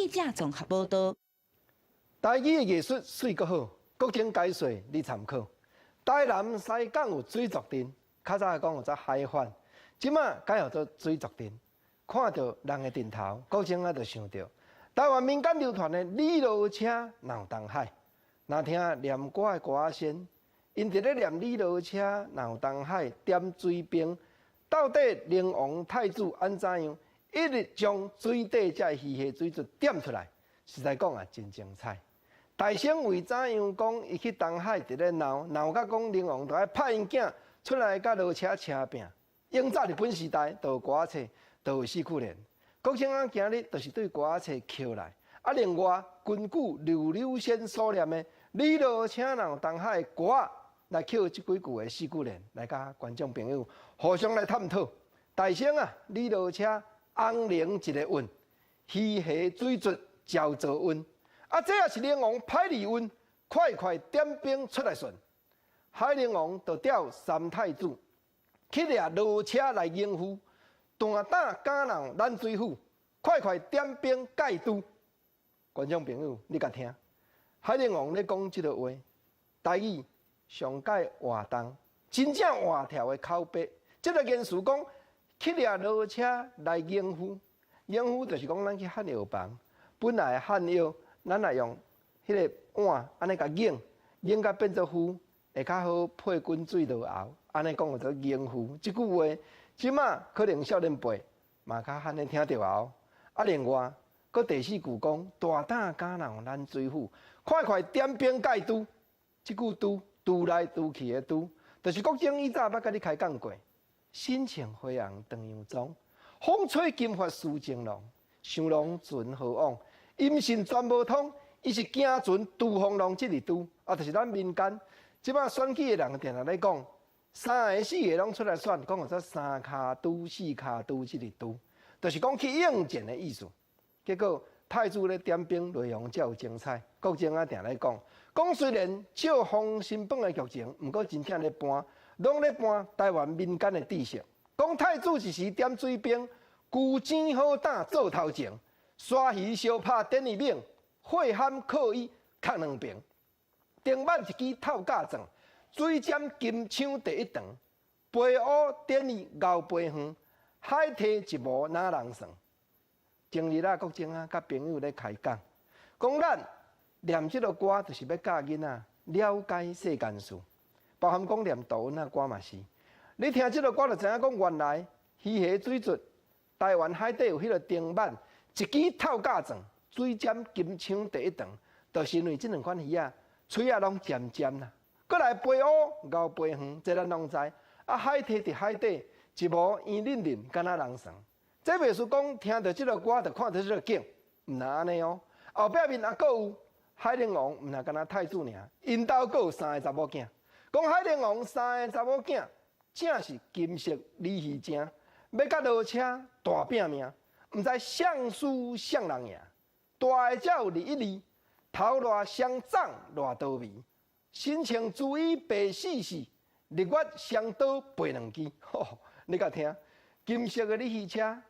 記者綜合報道。台語的藝術媠閣好，國情解說你參考。台南西港有水族鎮，較早講叫做海販，這馬改號做水族鎮。看著人的陣頭，國情仔就想著台灣民間流傳的李羅車鬧東海。若聽念歌的歌仔仙，𪜶佇咧念李羅車鬧東海點水兵，到底靈王太子按怎樣一直將水底這魚蝦水質點出來？實在講啊，真精彩。大聖為怎樣講？伊去東海佇咧鬧鬧甲講靈王就愛派𪜶囝出來佮羅車車拚。永早日本時代就有歌仔冊，就有四句聯。國清仔今日就是對歌仔冊抾來。啊，另外根據劉柳仙所念的李羅車鬧東海的歌來抾這幾句的四句聯，來佮觀眾朋友互相來探討。大聖啊，李羅車紅龍一个運，魚蝦水質焦做運。啊，這也是靈王歹離運，快快點兵出來順。海陵王就調三太子去掠羅車來應付，大膽敢鬧咱水府，快快點兵蓋都。觀眾朋友，你共聽，海陵王咧講這个話，台語上蓋活動，真正活跳的口白。這个言辭講去掠羅車來應付，應付就是講咱去漢藥房，本來漢藥。咱若用彼个碗按呢共擰，擰甲變做糊，會較好配滾水落喉。按呢講叫做凝糊。這句話，這馬可能少年輩嘛較罕咧聽著哦。啊，另外，閣第四句講大膽敢鬧咱水府，快快點兵蓋都。這句都都來都去的都，就是國清以早捌共你開講過。身穿花紅長洋裝，風吹金髮似情郎，想龍船何往？音信全無通，伊是行船渡風浪這个渡，啊，就是咱民間這擺選舉的人定定咧講，三个四个攏出來選，講叫做三跤拄四跤拄這個拄，就是講去應戰的意思。結果太子咧點兵內容才有精彩，國政仔定咧講，講雖然照封神榜的劇情，毋過真正咧搬，攏咧搬台灣民間的知識。講太子一時點水兵，孤錢好膽做頭前。鯊魚相拍典伊猛，血喊靠伊較兩爿。頂挽一支透甲鑽，水尖金槍第一長。飛烏典伊熬飛遠，海堤一無哪人算？前日啊，國政啊，佮朋友咧開講，講咱念這个歌，就是欲教囡仔了解世間事，包含講念杜文仔歌嘛是。你聽這个歌就知影講，原來魚蝦水質，台灣海底有彼个頂挽。一支透甲鑽，水尖金槍第一長，就是因為這兩款魚仔，喙仔攏尖尖啦。閣來飛烏𠢕飛遠，這咱攏知。啊，海堤佇海底一無圓潤潤，敢若人算。這袂輸講聽著這个歌就看著這个景，毋若按呢哦。後壁面猶閣有海陵王，毋若干焦太子爾，𪜶兜閣有三个查某囝。講海陵王三个查某囝，正是金色鯉魚精，欲佮羅車大拚命。毋知誰輸誰人贏，大的才有21二，頭偌雙掌偌多眉，身穿朱衣白絲絲，日月雙刀背兩支。吼，你共聽，金色的鯉魚車，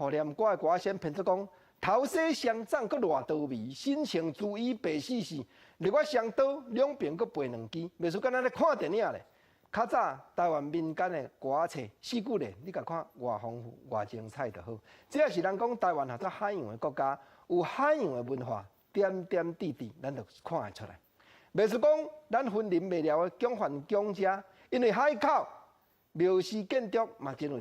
予念歌的歌仔仙編做講，頭洗雙掌閣偌多眉，身穿朱衣白絲絲，日月雙刀兩爿閣背兩支，袂輸敢若咧看電影咧。較早台灣民間的歌仔冊四句聯，你共看偌豐富、偌精彩就好。這也是人講台灣號做海洋的國家，有海洋的文化，點點滴滴，咱就看會出來。袂輸講咱雲林麥寮的蔣范蔣家，因為海口廟寺建築嘛真有。